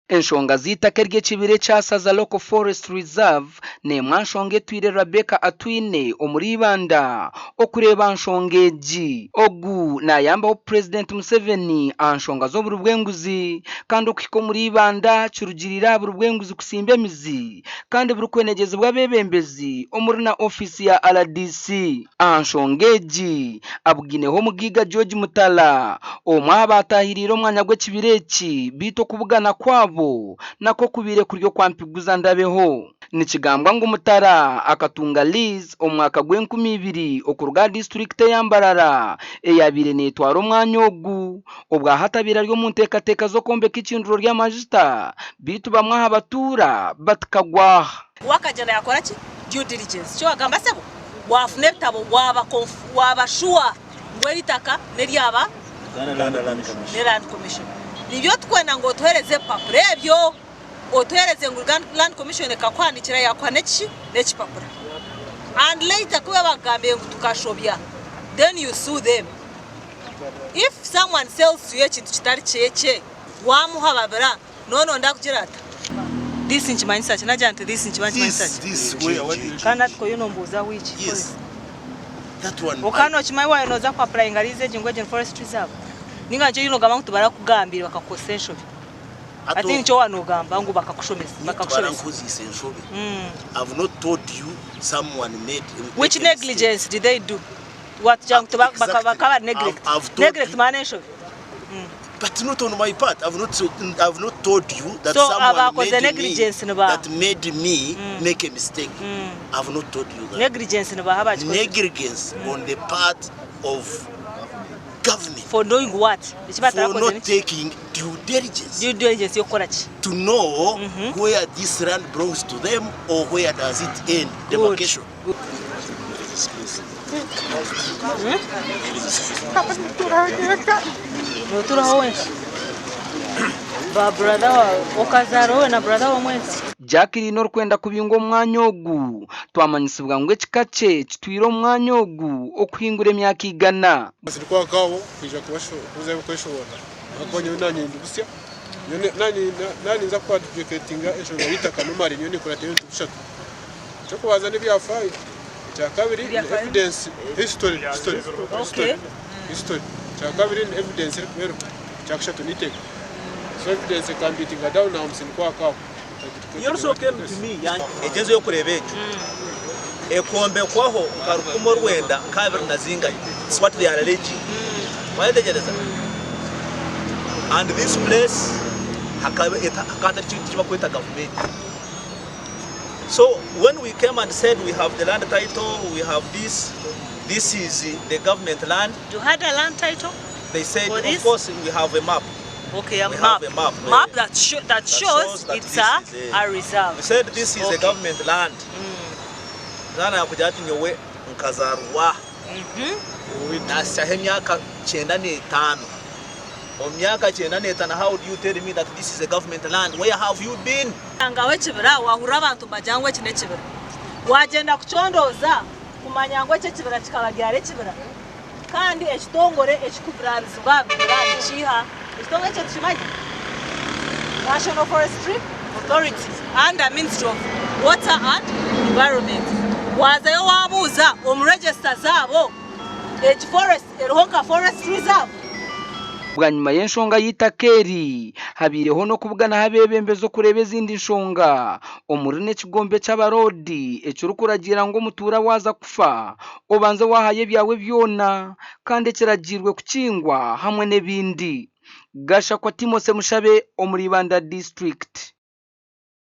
Enshonga z'eitaka ery'ekibira ekya Saza Local Forest Reserve n'emwe aha nshonga etwire Rebecca Atwine omuri Ibanda okureeba nshonga egi. Ogu nayambaho Purezidenti Museveni aha nshonga z'oburi bw'enguzi kandi okuhika omuri Ibanda kirugiriire aha buri bw'enguzi kutsimba emizi kandi burikwenegyezibwa abeebembezi omuri na ofiisi ya rdc. Aha nshonga egi, abugineho Omugaiga George Mutala, omwe aha baataahiriire omwanya gw'ekibira eki beitu okubugana kwabo nakwo kubaire kuri okwa mpiguza ndabeho. Nikigambwa ngu Mutala akatunga lease omu mwaka gw'enkumi ibiri okuruga aha disiturikiti eya Mbarara eyaabaire neetwara omwanya ogu obwahati abaire ari omu nteekateeka z'okwombeka eicundiro ry'amajuta beitu bamwe aha batuura bati kagwa aha. We akagyenda yakora ki? Due diligence. Nikyo wagamba sebo wafuna ebitabo waba waba sure ngu eri itaka neryaba ne land commission. Nibyo tukwenda ngu otuhereze ebipapura ebyo, otuhereze ngu land commission ekakuhandikira yakuha nekiki nekipapura. And later ku bakugambiire ngu tukashobya then you sue them. If someone sells to you ekintu kitari kyekye wamuhababira Noona onde akugira ata? This nikimanyisa ki? Nagira nti this nikiba nikimanyisa This, ki? this where what did Kandi hati koyo nombuuza which Yes. forest? That one. Okaba nokimanya waaba noza ku applyinga lease egi ngu egi ni forest reserve? Ninga nikyo oriyo nogamba ngu tibarakugambire bakakukozesa enshobi? Hati Ati nikyo waaba nogamba ngu bakakushomesa bakakushobesa. Tibarankozeise enshobi. I've not told you someone made Which make a mistake. negligence did they do? Watugira ngu tiba- baka- Exactly. bakaba bari neglect. I've, I've told Neglect you. maana enshobi. But not on my part. I've not, I've not told you that So, someone abakoze made me, negligence ni baaha? that made me make a mistake. I've not told you that. Negligence ni baaha abagikozire? Negligence on the part of government For doing what? Eki for batarakoze not niki? taking due diligence Due diligence y'okukora ki? to know where this land belongs to them or where does it end, Good. demarcation. Good. Noturaho wenka ba brother wawe okazaara wowe na brother wawe mwensi. Jacqueline orikwenda kubingwa omu mwanya ogu, twamanyisibwa ngu ekika kye kitwire omu mwanya ogu okuhingura emyaka igana. Zirikwaka aho kwija kuza kweshoboorora ahakuba nyowe naanye ndi busya. Nyowe naninza ku advocatinga enshonga y'eitaka normally nyowe ninkurata ebintu bishatu. Eky'okubanza n'ebyafaayo, ekyakabiri ni evidence, history, history, history, history. Ekyakabiri ni evidence erikuba eriho, ekyakushatu n'eiteeka. So evidence ekambiitinga down aha musini kwaka aho. He also came to me Egyo enju ey'okureeba egyo ekombekwaho nka rukumi orwenda nka abiri na zingahi It's what they are alleging Wayetegyereza? And this place hakaba hatari kintu eki barikweta gavumenti. So when we came and said we have the land title, we have this, this is the government land. You had a land title? They said, For of this? course, we have a map. Okay, a We map. have a map, Map eh, that, sho that, that shows, shows that it's this a, is a reserve. We said this is Okay. a government land. Mwana yakugira ati nyowe nkazarwa nasyaho emyaka kyenda n'etaano. Omu myaka kyenda n'etaano how do you tell me that this is a government land? Where have you been? Ngaho ekibira wahurira abantu nibagira ngu eki n'ekibira wagyenda kucondooza kumanya ngu eki ekibira kikaba ryari ekibira kandi ekitongore ekirikuvunaanizibwa aha bibira nikiiha? Ekitongore ekyo tukimanya? National Forestry Authority under Ministry of Water and Environment. Waazayo waabuuza omu register zaabo egi forest eriho nka forest reserve? Bwanyima y'enshonga y'eitaka eri, habaireho n'okubuganaho abeebembezi okureeba ezindi nshonga omuri n'ekigombe ky'abaroodi ekirikuragiira ngu omutuura waaza kufa obanze waahayo ebyawe byona kandi ekiragiirwe kukingwa hamwe n'ebindi. Gashakwa Timothy Mushabe omuri Ibanda disiturikiti.